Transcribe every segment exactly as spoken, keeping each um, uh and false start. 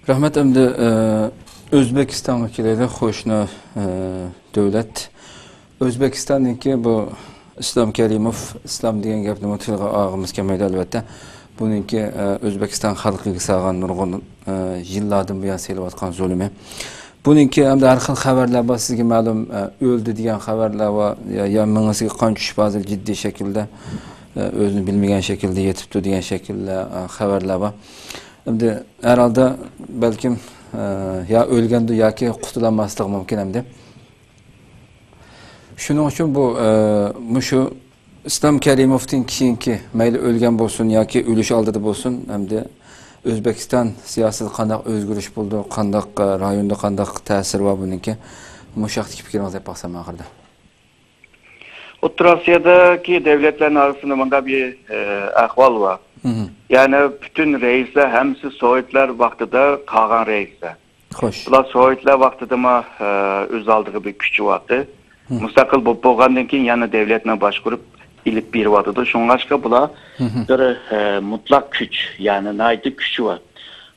رەھمەت. ئەمدى، ئە، ئۆزبېكىستانغا كېلەيلى، قوشنا، ئە، دۆلەت. ئۆزبېكىستاندىكى بۇ ئىسلام كەرىموف، ئىسلام دېگەن گەپنىمۇ تىلغا ئالغۇمىز كەلمەيدۇ، ئەلۋەتتە. بۇنىڭكى، ئە، ئۆزبېكىستان خەلقىگە سالغان نۇرغۇن، ئە، يىللاردىن بۇيان سېلىۋاتقان زۇلۇمى. بۇنىڭكى ئەمدى ھەر خىل خەۋەرلەر بار، سىزگە مەلۇم، ئە، ئۆلدى دېگەن خەۋەرلەر بار، يا، يا مېڭىسىگە قان چۈشۈپ، ھازىر جىددىي شەكىلدە، ئە، ئۆزىنى بىلمىگەن شەكىلدە يېتىپتۇ دېگەن شەكىلدە، ئە، خەۋەرلەر بار. ئەمدى ھەر ھالدا بەلكىم، ئە، يا ئۆلگەندۇ ياكى قۇتۇلالماسلىقى مۇمكىن ئەمدى. شۇنىڭ ئۈچۈن بۇ، ئە، مۇشۇ ئىسلام كەرىموۋتىن كېيىنكى، مەيلى ئۆلگەن بولسۇن ياكى ئۆلۈش ئالدىدا بولسۇن، ئەمدى ئۆزبېكىستان سىياسىتىدە قانداق ئۆزگىرىش بولىدۇ، قانداق، ئە، رايوندا قانداق تەسىرى بار بۇنىڭكى؟ مۇشۇ ھەقتىكى پىكرىڭىزنى ئېيتىپ باقسام ئاخىرىدا. ئوتتۇرا ئاسىيادىكى دۆلەتلەرنىڭ ئارىسىندا مۇنداق بىر، ئە، ئەھۋال بار. مھم. يەنى پۈتۈن رەئىسلەر ھەممىسى سوۋېتلار ۋاقتىدا قالغان رەئىسلەر. خوش. بۇلار سوۋېتلار ۋاقتىدىمۇ، ئە، ئۆز ئالدىغا بىر كۈچى بارتى. مھم. مۇستەقىل بولۇپ بولغاندىن كېيىن يەنە دۆلەتنى باشقۇرۇپ ئېلىپ بېرىۋاتىدۇ. شۇڭلاشقا بۇلار مھم. بىر، ئە، مۇتلەق كۈچ، يەنى ناھايىتى كۈچى بار.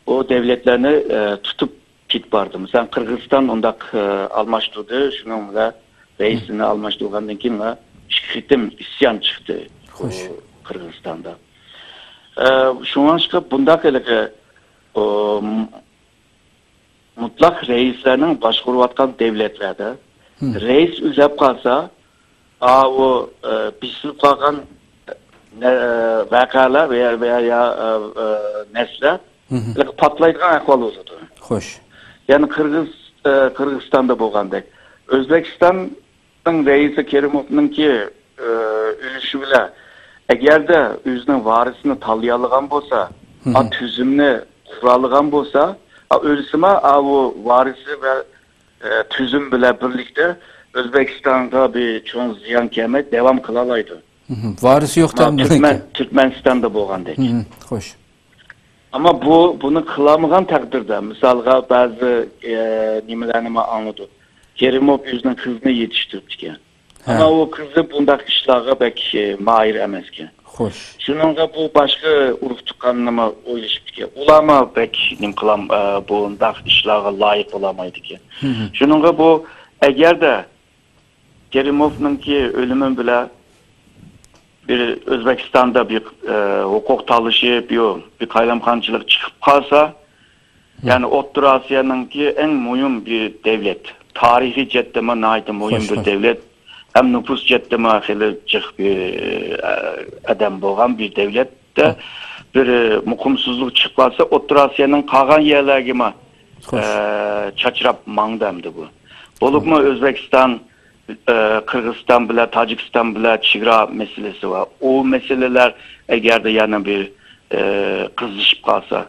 ئۇ دۆلەتلەرنى، ئە، تۇتۇپ كېتىپ باردى. مىسالەن، قىرغىزىستان ئۇنداق، ئە، ئالماشتۇردى. شۇنىڭ بىلەن رەئىسىنى ئالماشتۇرغاندىن كېيىن ئىككى قېتىم ئىسيان چىقتى خوش. بۇ قىرغىزىستاندا. ئە، شۇڭلاشقا بۇنداق ھېلىقى، ئۇ، مۇتلەق رەئىسلەرنىڭ باشقۇرۇۋاتقان دۆلەتلەردە مھم. رەئىس ئۆلۈپ قالسا، ئاۋۇ، ئە، بېسىلىپ قالغان، نە-، ۋەقەلەر ۋە، ۋە يا، ئە، ئە، نەرسىلەر مھم. پاتلايدىغان ئەھۋال بولىدۇ. خوش. يەنى قىرغىز، ئە، قىرغىزىستاندا بولغاندەك. ئۆزبېكىستاننىڭ رەئىسى كېرىموۋنىڭكى، ئە، ئۆلۈشى بىلەن، ئەگەردە ئۆزىنىڭ ۋارىسىنى تاللىيالىغان بولسا، مھم. ئا، تۈزۈمنى قۇرالىغان بولسا، ئا، ئۆلسىمۇ، ئاۋۇ ۋارىسى ۋە ئە، تۈزۈم بىلەن بىرلىكتە ئۆزبېكىستانغا بىر چوڭ زىيان كەلمەي داۋام قىلالايدۇ. مھم. ۋارىسى يوق ئەمما تامدىكى. تۈركمەن-، تۈركمەنىستاندا بولغاندەك. مھم. خوش. ئەمما بۇ، بۇنى قىلالمىغان تەقدىردە، مىسالغا بەزى، ئە، نېمىلەرنىمۇ ئاڭلىدۇق. كېرىموف ئۆزىنىڭ قىزىنى يېتىشتۈرۈپتىكەن. ھە. ئەمما ئۇ قىزى بۇنداق ئىشلارغا بەك، ئە، ماھىر ئەمەسكەن. خوش. شۇنىڭغا بۇ باشقا ئۇرۇق تۇغقاننىمۇ ئويلىشىپتىكەن. ئۇلارمۇ بەك نېمە قىلام-، ئە، بۇنداق ئىشلارغا لايىق بولالمايدىكەن. مھم. شۇنىڭغا بۇ، ئەگەردە كېرىموفنىڭكى ئۆلۈمى بىلەن بىر ئۆزبېكىستاندا بىر، ئە، ھوقۇق تالىشىپ، يو، بىر قايلامقانچىلىق چىقىپ قالسا، مم. يەنى ئوتتۇرا ئاسىيانىڭكى ئەڭ مۇھىم بىر دۆلەت. تارىخىي جەھەتتىمۇ ناھايىتى مۇھىم خوش، بىر خوش. دۆلەت. ھەم نوپۇس جەھەتتىمۇ خېلى جىق بىر، ئە، ئادەم بولغان بىر دۆلەتتە مم. بىر، ئە، مۇقىمسىزلىق چىقىپ قالسا، ئوتتۇرا ئاسىيانىڭ قالغان يەرلەرگىمۇ، خوش. ئە، چاچراپ ماڭدى ئەمدى بۇ. بولۇپمۇ مم. ئۆزبېكىستان، ئە، قىرغىزىستان بىلەن، تاجىكىستان بىلەن چېگرا مەسىلىسى بار. ئۇ مەسىلىلەر ئەگەردە يەنە بىر، ئە، قىزىشىپ قالسا.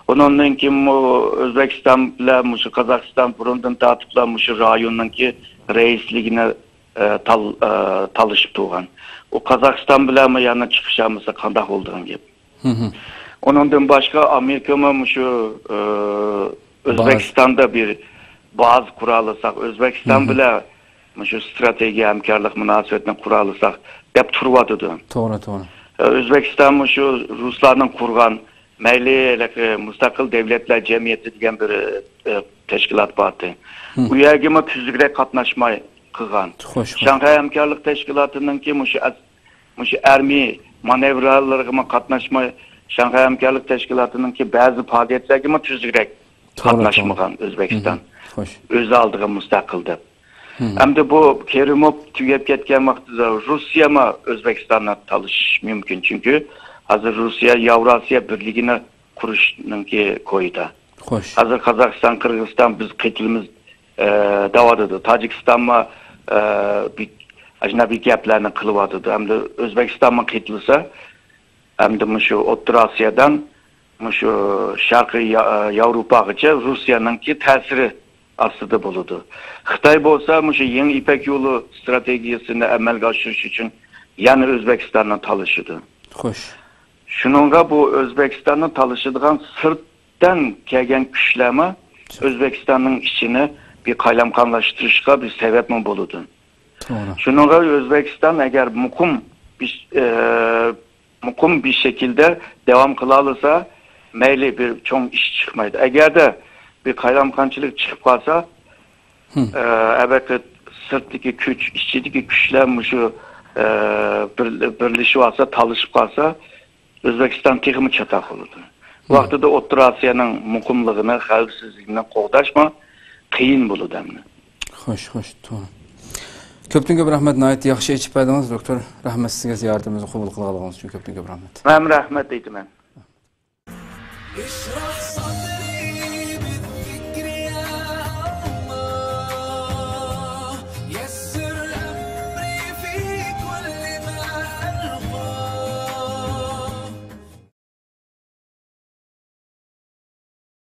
ئۇنىڭدىن كېيىنمۇ ئۆزبېكىستان بىلەن مۇشۇ قازاقىستان بۇرۇندىن تارتىپلا مۇشۇ رايوننىڭكى رەئىسلىكىنى، ئە، تال-، ئە، تالىشىپ تۇرغان. ئۇ قازاقىستان بىلەنمۇ يەنە چىقىشالمىسا قانداق بولىدىغان گەپ. مھم. ئۇنىڭدىن باشقا ئامېرىكىمۇ مۇشۇ، ئە، بازا. ئۆزبېكىستاندا بىر بازا قۇرالىساق، ئۆزبېكىستان مھم. بىلەن مۇشۇ ئىستراتېگىيە ھەمكارلىق مۇناسىۋەتنى قۇرالىساق دەپ تۇرۇۋاتىدۇ. توغرا، توغرا. ئۆزبېكىستان مۇشۇ رۇسلارنىڭ قۇرغان مەيلى ھېلىقى مۇستەقىل دۆلەتلەر جەمئىيىتى دېگەن بىر، ئە، تەشكىلات بارتى. مم. ئۇ يەرگىمۇ تۈزۈكرەك قاتناشماي قىلغان. خوش، خوش. شاڭخەي ھەمكارلىق تەشكىلاتىنىڭكى مۇشۇ ئەس-، مۇشۇ ئەرمىي مانېۋرلىرىغىمۇ قاتناشماي، شاڭخەي ھەمكارلىق تەشكىلاتىنىڭكى بەزى پائالىيەتلەرگىمۇ تۈزۈكرەك توغرا، قاتناشمىغان توغرا. ئۆزبېكىستان. مم. خوش. ئۆز ئالدىغا مۇستەقىل دەپ. مم. ئەمدى بۇ كېرىموف تۈگەپ كەتكەن ۋاقتىدا روسىيەمۇ ئۆزبېكىستاننى تالىشىشى مۇمكىن. چۈنكى ھازىر روسىيە ياۋراسىيە بىرلىكىنى قۇرۇشنىڭكى كويىدا. خوش. ھازىر قازاقىستان، قىرغىزىستان بىز قېتىلىمىز، ئە، دەۋاتىدۇ. تاجىكىستانمۇ، ئە، بىك-، ئەجنەبىي گەپلەرنى قىلىۋاتىدۇ. ئەمدى ئۆزبېكىستانمۇ قېتىلسا، ئەمدى مۇشۇ ئوتتۇرا ئاسىيادىن مۇشۇ شەرقىي يا-، ياۋروپاغىچە روسىيەنىڭكى تەسىرى ئاستىدا بولىدۇ. خىتاي بولسا مۇشۇ يېڭى يىپەك يولى ئىستراتېگىيەسىنى ئەمەلگە ئاشۇرۇش ئۈچۈن يەنە ئۆزبېكىستاننى تالىشىدۇ. خوش. شۇنىڭغا بۇ ئۆزبېكىستاننى تالىشىدىغان سىرتتىن كەلگەن كۈچلەرمۇ ئۆزبېكىستاننىڭ ئىچىنى بىر قايلامقانلاشتۇرۇشقا بىر سەۋەبمۇ بولىدۇ. توغرا. شۇنىڭغا ئۆزبېكىستان ئەگەر مۇقىم بىر، ئە، مۇقىم بىر شەكىلدە داۋام قىلالىسا، مەيلى، بىر چوڭ ئىش چىقمايدۇ. ئەگەردە بىر قايلامقانچىلىق چىقىپ قالسا، ئە، ئەلۋەتتە، سىرتتىكى كۈچ، ئىچىدىكى كۈچلەر مۇشۇ، ئە، بىر-، بىرلىشىپ ئالسا، تالىشىپ قالسا، ئۆزبېكىستان تېخىمۇ چاتاق بولىدۇ. بۇ ۋاقتىدا ئوتتۇرا ئاسىيانىڭ مۇقىملىقىنى، خەۋپسىزلىكىنى قوغداشمۇ قىيىن بولىدۇ ئەمدى. خوش، خوش، توغرا. كۆپتىن كۆپ رەھمەت، ناھايىتى ياخشى ئېچىپ بەردىڭىز، دوكتور. رەھمەت سىزگە، زىيارىتىمىزنى قوبۇل قىلغانلىقىڭىز ئۈچۈن كۆپتىن كۆپ رەھمەت. مەن رەھمەت ئېيتىمەن.